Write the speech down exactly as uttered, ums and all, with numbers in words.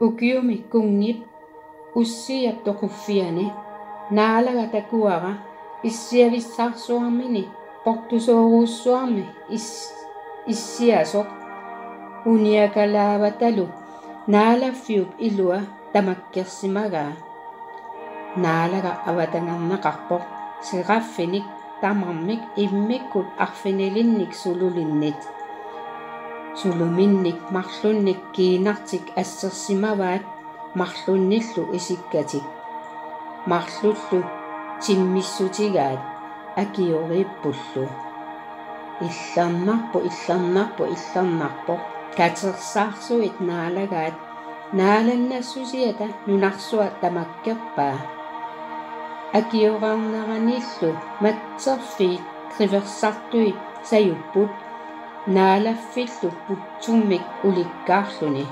Ukiumi kunngip ussiap toquffiani Naalaga takuara issiavissaarsuarmini portusoorujussuarmi is-, issiasoq uniakalaavatalu Naalaffiup ilua tamakkersimagaa. Naalaga avatangerneqarpoq seraffinik tamarmik immikkut arfinilinnik sululinnit. Suluminnik marlunnik kiinartik assersimavaat marlunnillu isikkatik. Marlullu timmissutigaat akioriippullu. Illernarpoq, illernarpoq, illernarpoq. Katersaarsuit naalagaat naalannassusiata nunarsua tamakkerpaa. Akiorarneranillu matserfiit qiversartui sajupput Naalaffillu putsummik ulikkaarluni.